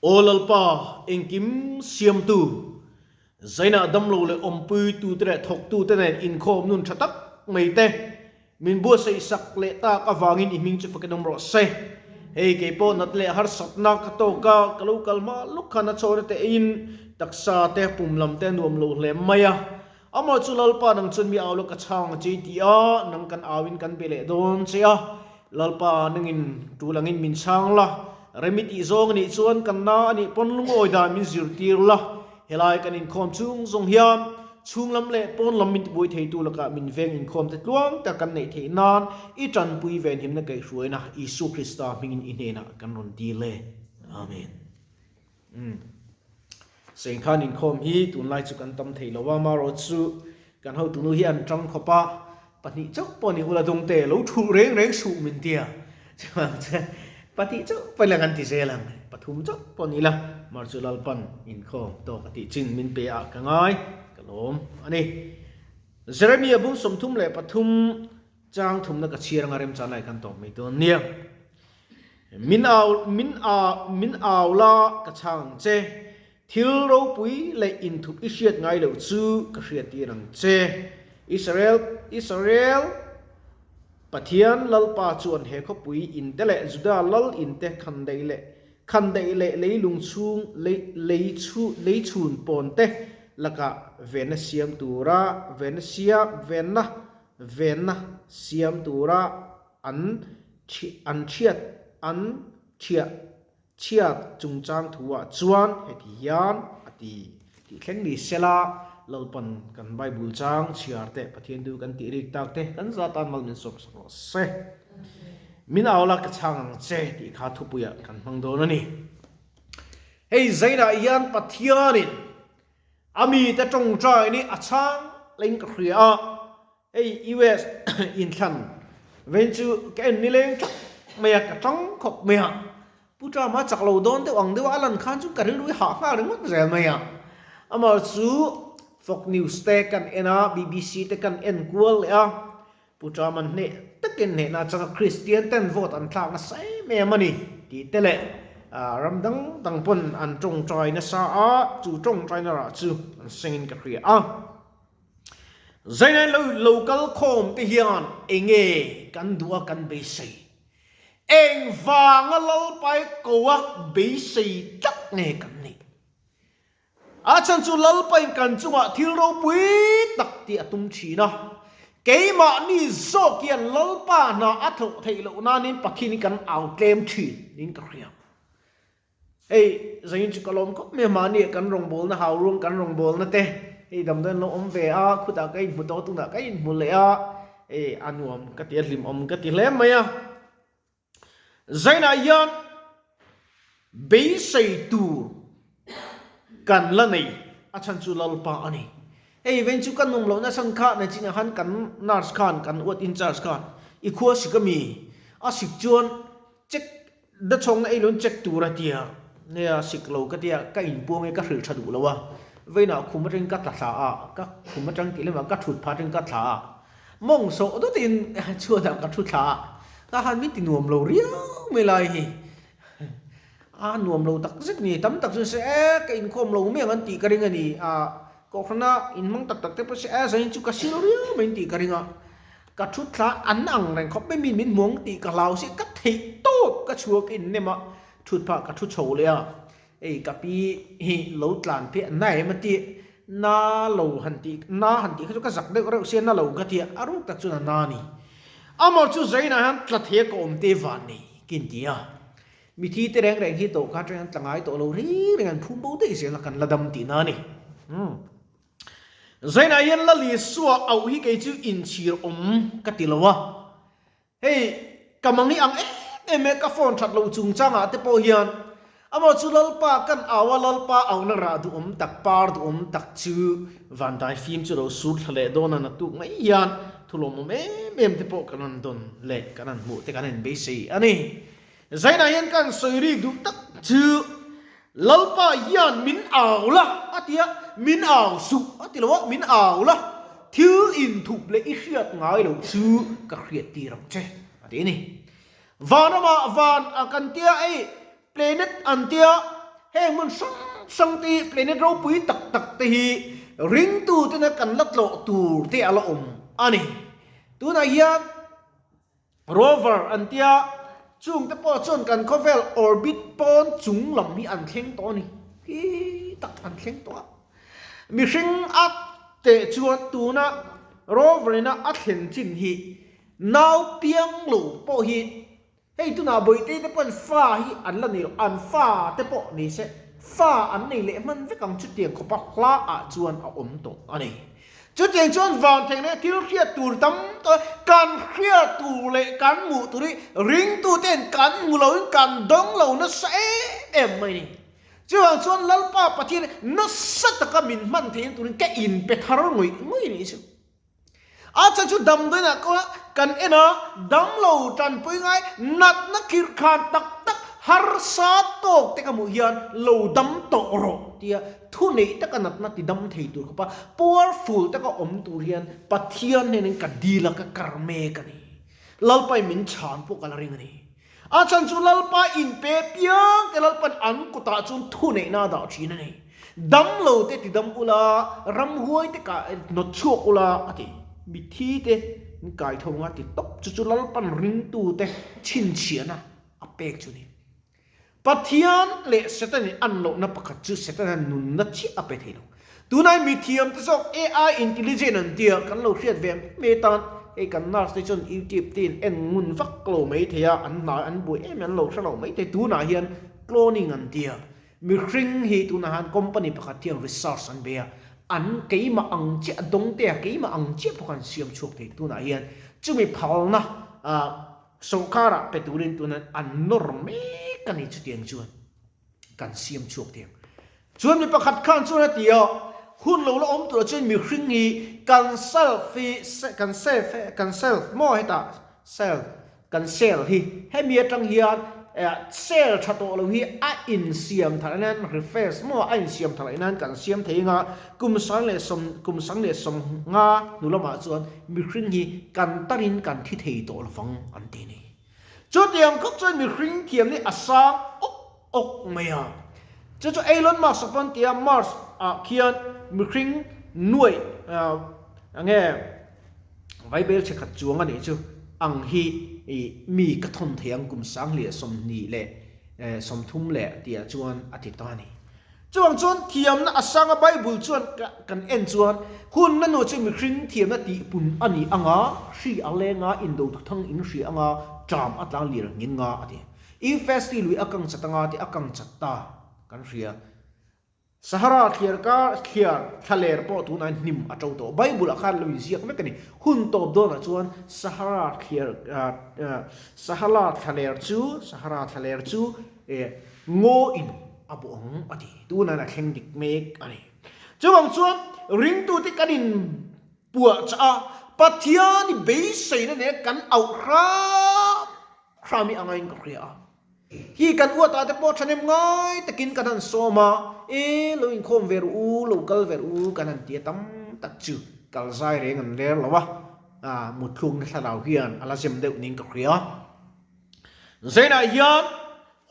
Aw Lalpa, engkim siamtu, Zainah damlo leh awmpuitute leh thawktute nen inkhawm nun tha tak mai te min buatsaih sak leh tak avangin i hming chu fakin awm rawh se. Hei kei pawh nat leh harsatna ka tawk a, ka lo kal hma lawk khan a chhawna te eiin taksa te pum lam te a nuam lo hle mai a. Amah chu Lalpa nang chuan mi au la ka chhang a che i ti a, nang kan auin kan be leh dawn che a. Lalpa nangin tul angin min chhang la, rem i tih zawng a nih chuan kan na a nih pawn lungawi dan min zirtir la. Helai kan inkhawm chung zawng hian chhung lam leh pawn lam min tibuai theitu lakah min veng inkhawm te tluang tak kan neih theih nan i tanpui venhimna kaihhruaina Isua Krista hmingin i hnenah kan rawn dil e. Amen. Umm. Sengkhan inkhawm hi tunlai chu kan tam thei lo a, marawh chu kan hotunu hi an tang khawp a, pahnih chauh pawh ni ula dawngte lo thuh reng reng suh min tia, chuvang chuan pahnih chauh pawh ila kan ti zel ang, pathum chauh pawh ni ila mar chu Lalpan inkhawm tawk a tih chin min pe ah ka ngai ka lawm a ni. Jeremia bung 33 chang thumna ka chhiar anga remchan lai kan tawp mai dawn nia. Min au, min au, min au la ka chhang ang che. Thil ropui leh inthup i hriat ngai loh chu ka hriattir ang che. Israel, Israel Pathian Lalpa chuan he khawpui inte leh Juda lal inte khandaih leh khandaih leh leilung chhung lei lei chhu lei chhun pawn te lakah venna siam tura venna siam venna venna siam tura an an chhiat an chhiah chhiat chungchang thuah chuan heti hian a ti tih thleng ni sela, Lalpan kan Bible chang chhiar teh Pathian du kan tih rik tak te kan za tan mal min sawm sak rawh se. Min au la ka chhang ang che tih kha thupuiah kan hmang dawn a ni. Hei zainah hian Pathianin a mite tawngtain hi a chhang leng ka hria a. Hei US inthlan vein chu ka en nileng tlat mai a, ka tang khawp mai a. Pu Trump a chak lo dawn deuh ang deuh a, a lan khan chu ka rilru hi hah nghal ringawt zel mai a. Amah chu Fox News te kan en a, BBC te kan en kual leh a. Pu Trump an hneh takin hnehna changa Kristian ten vote an thlak nasa em em a ni tih te leh ram dang dang pawn an tawngtai nasa a, chu tawngtaina rah chu an sengin ka hria a. Zainain lo lo kal khawm te hian enge kan duh a kan beisei? Eng vanga Lalpai ko a beisei tlat nge kan nih? A chhan chu Lalpain kan chungah thil ropui tak tih a tum thin a, keimahni zawk hian Lalpa hna a thawh theih loh nanin Pathian hi kan au tlem thin niin ka hria. Hei zain chu ka lawm khawp mai a, mahni ah kan rawngbawlna hau ruang kan rawngbawlna te hei damdawiin an lo awm ve a, khutah ka inhmu tawh a tunah ka inhmu leh a, hei a nuam ka ti a hlimawm ka ti hle mai a. Zainah hian beisei tur kan la nei a chhan chu Lalpa a ni. Hei vein chu ka nawm lohna chhan kha nachinah khan kan nurse khan kan ward in charge khan i khua sik a mi a sik chuan check Dachhawngna ei lun check tur a tia, nia sik lo ka tia, ka inpuang e ka hrilh tha duh lo a, veinah khum atangin ka tla thla a, ka khum atang tih lamah ka thut phah atangin ka thla a, mawng sawh dawtin chhuatah ka thu thla a, ka han min ti nuam lo riau mai lai hi, a nuam lo tak zet ni, tam tak chuan se e ka inkhawm lo mai ang an tih ka ring a ni, a kohhrana inhmang tak tak te pawh se e zain chu ka sil riau mai an tih ka ring a. Ka thu thla an ang reng khawp mai, mi min hmuang tih ka hlau si, ka theih tawp ka chhuak in nem a, thut phah ka thu chho leh a, ei ka pi hi lo tlan phei a na em a ti, na lo han tih, na han tih kha chu ka zak deuh reuh sia na lo ka ti a, a ruk tak chuan a na a ni. Amah chu Zainah hian tla thei a ka awm te van nei kin ti a, mithi te reng reng hi tawh kha atangin an tla ngai tawh lo reng reng an phum bo daih zel a kan la dam tihna a ni. Umm. Zainah hian Lal Isua auh hi kei chu inchhir awm ka ti lo a, hei ka mang hi ang em em e ka phone that loh chungchangah te pawh hian amaw chu Lalpa kan au a, Lalpa auhna rah duhawm tak par duhawm tak chu vandai fim chu lo sur thla leh dawn a naktuk mai hian thulawmawm em em te pawh kan rawn dawn leh kan han hmuh te kan han beisei a ni. Zainah hian kan sawi rik duh tak chu Lalpa hian min au la a ti a, min au suh a ti lo a, min au la, thil inthup leh i hriat ngai loh chu ka hriat tir ang che a ti a ni. Van ramah van a kan tia ei, planet an tia. Heng hmun hrang hrang te hi planet ropui tak tak te hi ringtu tena kan la tlawh tur te a la awm a ni. Tunah hian rover an tia chung te pawh chuan kan khawvel orbit pawn chung lam hi an thleng tawh a ni. Hi tak an thleng tawh a. Mihring a teh chuan tuna rover ina a thlen chin hi nau piang lo pawh hi Hei tunah Bawihte te pawhin fa hi an la nei lo, an fa te pawh ni se fa an nei leh hman vek ang chutiang khawpa hla ah chuan a awm tawh a ni. Chutiang chuan van theng leh thil hriat tur tam tawh kan hriat tur leh kan hmuh tur hi ringtu ten kan hmu lo in kan dawng lo nasa em em mai a ni. Chuvang chuan Lalpa Pathian nasa taka min hman theihna turin ka inpe thar ngawih ngawih a nih chu. A chhan chu damdawiinah kawng kan en a, damlo tanpui ngai natna khirh khan tak tak harsa tawk te ka hmuh hian lo dam tawh rawh tia thu neih taka natna ti dam thei tur khawpa powerful taka awm tur hian Pathian hnenin ka dil a, ka kar mek a ni. Lalpain min chhan pawh ka la ring a ni. A chhan chu Lalpa inpe piang te Lalpan an kutah chuan thuneihna a dah thin a ni. Damlo te tidam ula, ramhuai te kah nawt chhuak ula a ti. Mitthi te an kai tho anga ti tawp chu chu Lalpan ringtu te chhinchhiahna a pek chu a ni. Pathian leh Satan in an lohna pakhat chu Satan-a nunna chiah a pe thei lo. Tunai mithiam te zawk AI intelligent an tia kan lo hriat ve mai tan hei kan nurse te chuan YouTube te in en ngun vak lo mai thei a, an hna an buai em an lo hre lo mai thei tunah hian cloning an tia mihring hi tunah hian company pakhat hian research an bei a an keimah ang chiah a dawng te a keimah ang chiah pawh khan siam chhuak thei tunah hian chumi phalna ah sawrkar ah pe turin tunah an nawr mek a ni chutiang chuan. kan siam chhuak thei ang. Chuan mi pakhat khan chuan a ti a, hun lo la awm turah chuan mihring hi kan self hi, kan self, kan self maw hetah self, kan cell hi hemi atang hian cell tha tawh lo hi a insiam thalai nan refresh maw a insiam thalai nan kan siam thei anga kum sang leh sawm kum sang leh 50 hnu lamah chuan mihring hi kan tarin kan thi thei tawh lovang an ti a ni. Chutiang khawp chuan mihring thiam hi a sang awk awk mai a. Chu chu Elon Musk a pawn tia Mars ah khian mihring nuaih enge vaibel chhe khat chuang a nih chu ang hi mi ka thawn thei ang kum sanghliah 23 leh tih ah chuan a ti ta a ni. Chuvang chuan thiamna a sang a, Bible chuan kan en chuan hunna nu chu mihring thiamna tihpun a ni ang a, hri a leng a, indo thuthang in hria ang a, ṭam a tlang lir ngin nga a ti. Euphrates lui a kang chat anga tih a kang chat ta kan hria. Sahara thliar kar thliar thlaler pawh tunah hnim a ṭo tawh. Bible ah khan lo inziak vek a ni. Hun tawp dawnah chuan Sahara thliar Sahala thlaler chu Sahara thlaler chu Ngaw in a bawh ang a ti. Tunah a thleng dik mek a ni. Chuvang chuan ringtute kan in puah chah a, Pathian i beiseina nen kan auh hram hram hi a ngaiin ka hria a. Hi kan uatah te pawh thahnem ngai takin kan han sawm a, e lo inkhawm ve ru u, lo kal ve ru u kan han ti a tam tak chu kal zai reng an ler lo a, mutthlukna thlarau hian a la zem deuh niin ka hria. Zainah hian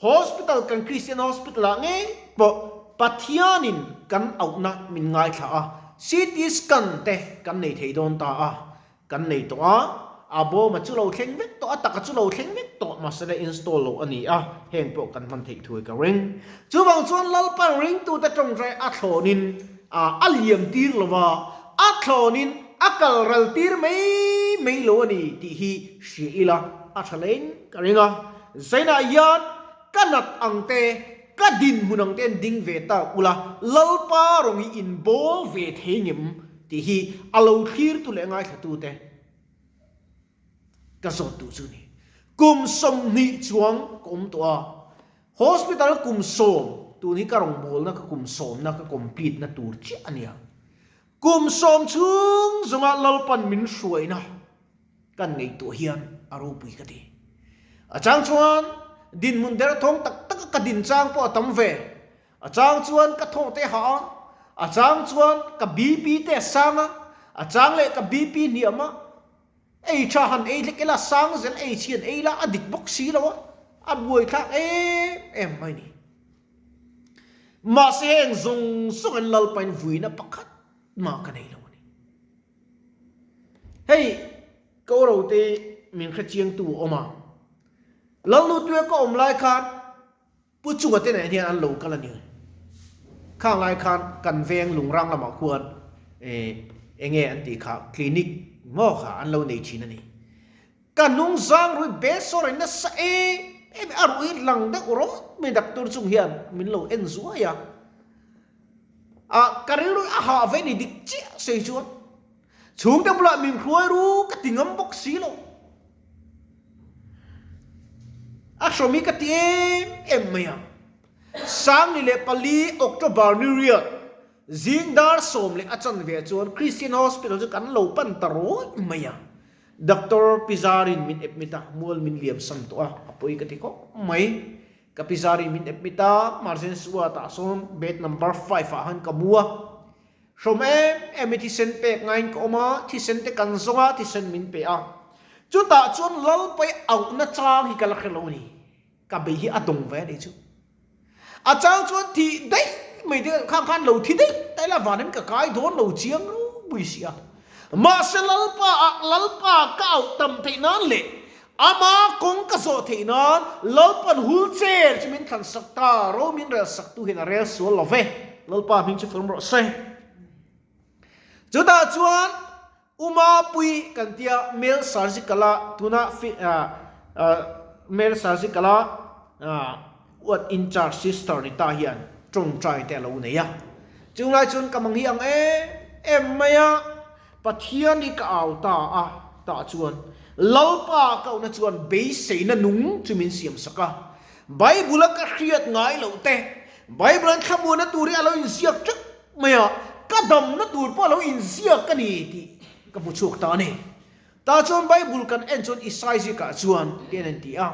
Hospital kan Christian Hospital ah ngei pawh Pathianin kan auhna min ngaithla a, CT scan te kan nei thei dawn ta a, kan nei tawh a, a bawma chu lo thleng vek tawh, a taka chu lo thleng vek tawh, mahse la install loh a ni a, heng pawh kan hman theih thuai ka ring. Chuvang chuan Lalpan ringtute tawngtai a thlawnin a liam tir lo va, a thlawnin a kal ral tir mai mai lo a ni tih hi hria ila a tha leng ka ring a. Zainah hian ka nat ang te, ka dinhmun ang te an ding ve ta ula, Lalpa rawng hi in bawl ve thei ngem tih hi a lo thlirtu leh ngaithlatu te ka zawt duh chu ni. Kum 20 chuang ka awm tawh a, hospital kum 10 tun hi ka rawngbawlna ka kum sawmna ka complete na tur chiah a nia. Kum 10 chhung zawnga Lalpan min hruaina kan ngaihtuah hian a ropui ka ti. A chang chuan dinhmun derthawng tak taka ka din chang pawh a tam ve. A chang chuan ka thaw te hah a, a chang chuan ka BP te a sang a, a chang leh ka BP hniam a, ei tha han ei hlek ila sang zel ei chhian ei la a dik bawk si lo a, a buaithlak em em mai ni. Mahse heng zawng zawng in Lalpain vuina pakhat mah ka nei lo a ni. Hei ka orote min hrechiangtu a awm a, Lalnutuia ka awm lai khan Pu Chunga te nen hian an lo kal a ni. Khang lai khan kan veng Lungrang lamah khuan enge an tih kha clinic maw kha an lo nei thin a ni. Ka hnung zang rui besawr in nasa em em a rui lang deuh rawt mai doctor chung hian min lo en zuai a. Ah ka rilru a hah ve ni dik chiah sei chuan chhungte bulah min hruai ru ka ti ngam bawk si lo. A hrawm hi ka ti em em mai a. 14 October ni riat zing dar 10 a chanve chuan Christian Hospital chu kan lo pan ta rawih mai a. Doctor Pizarin min admit a, mual min liam san tawh a, a pawi ka ti khawp mai. Ka Pizarin min admit a, emergency ward ah sawn bed number 5 ah khan ka mu a. Hrawm em em i thisen pek ngaiin ka awm a, thisen te kan zawng a, thisen min pe a. Chutah chuan Lalpai auhna chang hi ka la hre lo a ni. Ka bei hi a dawng ve a nih chu. A chang chuan thih daih mai te khang khan lo thi daih daih la vanin ka kai dawn lo chiang ropui si a. Mahse Lalpa ah Lalpa ka auh tam theih nan leh ama kawng ka zawh theih nan Lalpan hul cher chu min thlan sak ta, ro min rel sak tu hian a rel sual lo ve. Lalpa hming chu fawm rawh se. Chutah chuan Umapui kan tia male surgical a tuna male surgical a ward in charge sister ni ta hian tawngtai te a lo nei a. Chunglai chuan ka mang hi ang em em mai a, Pathian hi ka au ta a tah chuan Lalpa ka auhna chuan beiseina nung chu min siam sak a. Bible a ka hriat ngai loh te, Bible an thlamuanna tur hi a lo inziak teuh mai a, ka damna tur pawh a lo inziak a ni tih ka hmu chhuak ta a ni. Tah chuan Bible kan en chuan Isai zikah chuan tian an ti a,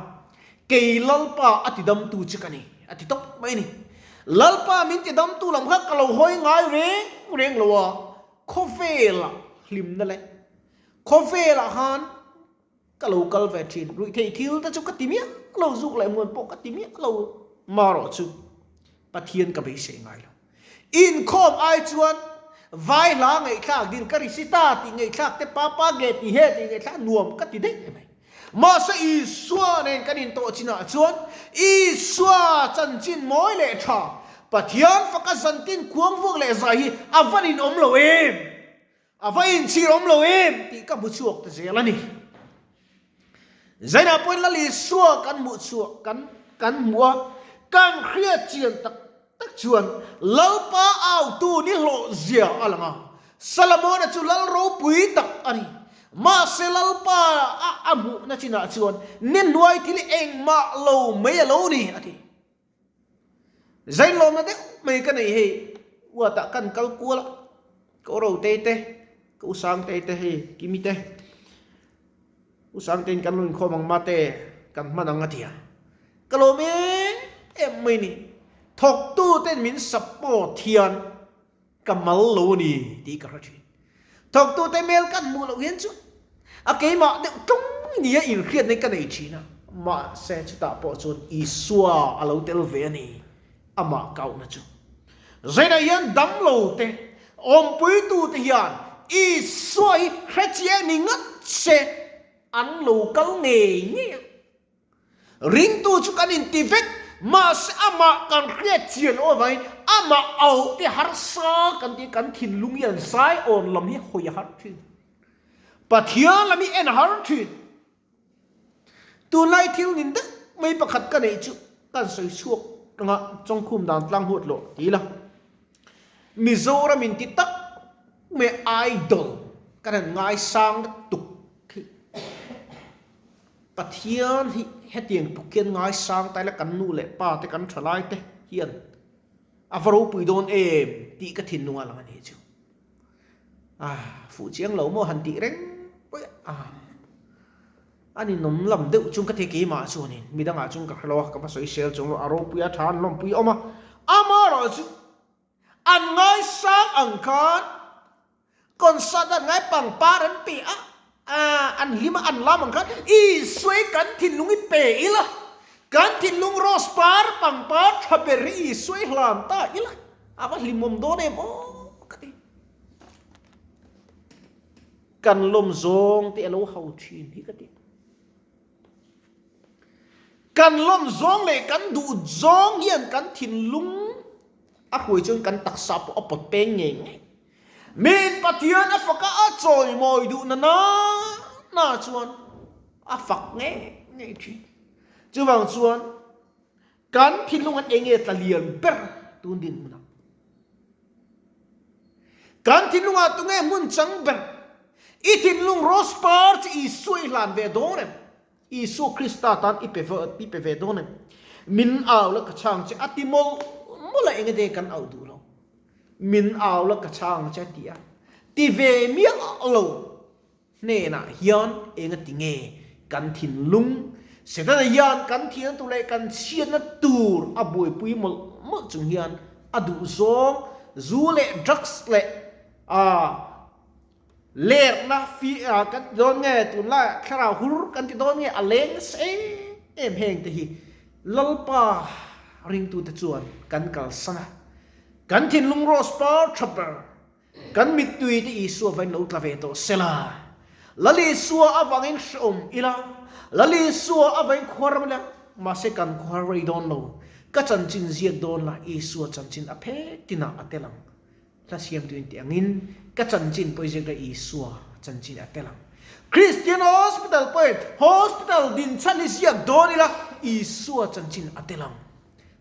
Kei Lalpa a tidamtu che ka ni, a ti tawp mai a ni. Lalpa min tidamtu lam kha ka lo hawi ngai reng reng lo a, khawvelah hlimna leh khawvelah khan Ka lo kal ve thin, ruih theih thil te chu ka ti miah lo, zuk leh muan pawh ka ti miah lo, marawh chu Pathian ka beisei ngai lo. Inkhawm ai chuan vai hla ngaihthlak dil ka ri si ta tih ngaihthlak te papa nge ti he tih ngaihthlak nuam ka ti daih mai. Mahse Isua nen kan intawh chinah chuan Isua chanchin mawi leh tha Pathian faka zantin khuangvuak leh zai hi a van inawm lo em? A va inchhir awm lo em tih ka hmu chhuak ta zel a ni. Zainah pawhin Lal Isua kan hmuh chhuah kan kan hmuh a, kan hriat chian tak tak chuan Lalpa autu ni hlawh zia a lang a. Salamona chu Lal ropui tak a ni. Mahse Lalpa a a hmuhna chinah chuan ni hnuai thil engmah lo mai a lo ni a ti. Zainlawmna deuh mai ka nei hei uatah kan kal kual a, ka Urotei te, ka Usangtei te hei Kimi te, Usangteiin kan lo inkhawm ang mate kan hman ang a ti a, ka lawm em em mai ni, thawktu ten min support hian Ka mal lo a ni tih ka hre thin. Thawktute hmel kan hmuh loh hian chuan a keimah deuh tawng nia inhriatna hi ka nei thin a, mahse chutah pawh chuan Isua a lo tel ve a ni, amah kauhna chu. Zainah hian damlote, awmpuitute hian Isua hi hrechiang ni ngat se an lo kal ngei ngei ang. Ringtu chu kan inti vek, mahse amah kan hriat chian loh avangin amah auh te harsa kan ti, kan thinlung hian Zion lam hi hawi a har thin. Pathian lam hi en a har thin. Tunlai thil nin deuh mai pakhat ka neih chu kan sawi chhuak anga Chawngkhum dan tlang huat loh ti ila. Mizoram inti tak mai idol kan han ngaisang tuk hi. Pathian hi hetiang tuk hian ngaisang ta ila kan nu leh pa te kan thalai te hian a va ropui dawn em tih ka thinlung a lang a ni chu. Ah fuh chiang lo maw han tih reng pawh a a ninawm lam deuh chung ka ti keimah chuanin midangah chuan ka hre lo a ka va sawi sel chuang lo a ropui a tha an lawmpui awm a amaherawhchu chu an ngaisang ang khan Concert an ngai pangpar an pe a, an hlim a, an lam ang khan Isua i kan thinlung i pe ila. Kan thinlung rose par pangpar tha ber hi Isua i hlan ta ila, a va hlimawm dawn em aw ka ti. Kan lawm zawng te a lo hau thin hi ka ti. Kan lawm zawng leh kan duh zawng hian kan thinlung a hruai chuan kan taksa pawh a pawt peng ngei ngei. Min Pathian a faka a chawimawi duhna na na chuan a fak ngei ngei thin. Chuvang chuan kan thinlung an enge tla lian ber tun dinhmunah. Kan thinlungah tunge hmun chang ber? I thinlung rose par chu Isua i hlan ve dawn em? Isua Krista tan i pe i pe ve dawn em? Min au la ka chhang che a ti mawlh mawlh a enge te kan auh duh lo. Min au la ka chhang che a ti a. Ti ve miah lo. Hnenah hian enga ti nge kan thinlung Setana hian kan thihna tur leh kan chhiatna tur a buaipui mawlh mawlh chung hian a duhzawng zu leh drugs leh lerhna fi kan ti dawn nge tunlaiah thlarau hur kan ti dawn nge a leng nasa em em heng te hi Lalpa ringtute chuan kan kalsan a, kan thinlung rose par tha ber Kan mittui te Isua vain lo tla ve tawh sela, Lal Isua avangin hrehawm ila, Lal Isua avain khuar ram ila, mahse kan khuar rei dawn lo, ka chanchin ziak dawn la Isua chanchin a phek tinah a tel ang. Hla siamtu in tih angin ka chanchin pawh i ziak la Isua chanchin a tel ang. Christian Hospital pawhin hospital din chhan hi ziak dawn ila Isua chanchin a tel ang.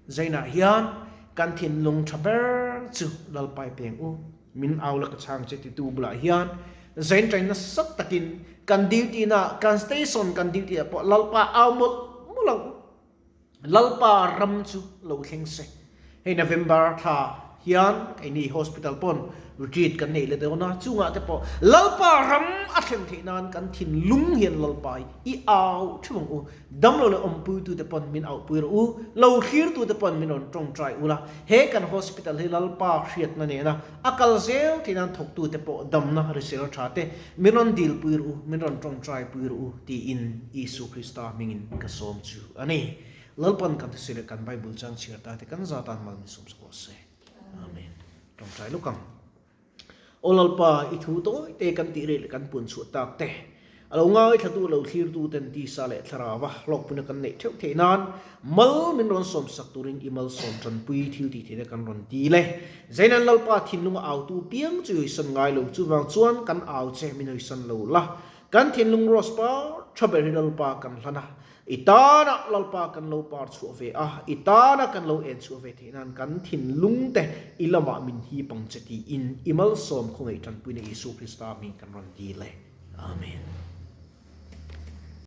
Zainah hian kan thinlung tha ber chu Lalpai peng u, min au la ka chhang che titu bulah hian zain tain nasa takin kan duty na kan station kan duty ah pawh Lalpa au mawlh mawlh ang u. Lalpa ram chu lo thleng se. Hei November thla hian keini hospital pawn retreat kan nei leh dawn a, chungah te pawh Lalpa ram a thlen theih nan kan thinlung hian Lalpa i au theuh ang u. Damlo leh awmpuitute pawn min auhpui rawh u, lo thlirtute pawn min rawn tawngtai ula, he kan hospital hi Lalpa hriatna nena a kal zel theih nan thawktute pawh damna risel tha te min rawn dilpui rawh u, min rawn tawngtaipui rawh u tiin Isu Krista hmingin ka sawm chu a ni. Lalpan kan thusawi leh kan Bible chang chhiar ta te kan za tan mal min sawm sak rawh se. Amen. Tawngtai lawk ang. Aw Lalpa, i thu tawi te kan tih reh leh kan puan chhuah tak te, a lo ngaithlatu lo thlirtu ten tisa leh thlarauva hlawkpuna kan neih theuh theih nan mal min rawn sawm sak turin i malsawm tanpui thil tih theihna kan rawn dil e. Zainan Lalpa thinlunga autu piang chu i hawisan ngai lo, chuvang chuan kan au che min hawisan lo la, kan thinlung rose par tha ber hi Lalpa kan hlan a, I tana Lalpa kan lo par chhuah ve a, i tana kan lo en chhuah ve theih nan kan thinlung te i lamah min hip ang che tiin i malsawm khawngaih tanpuina Isu Krista hming kan rawn dil e. Amen.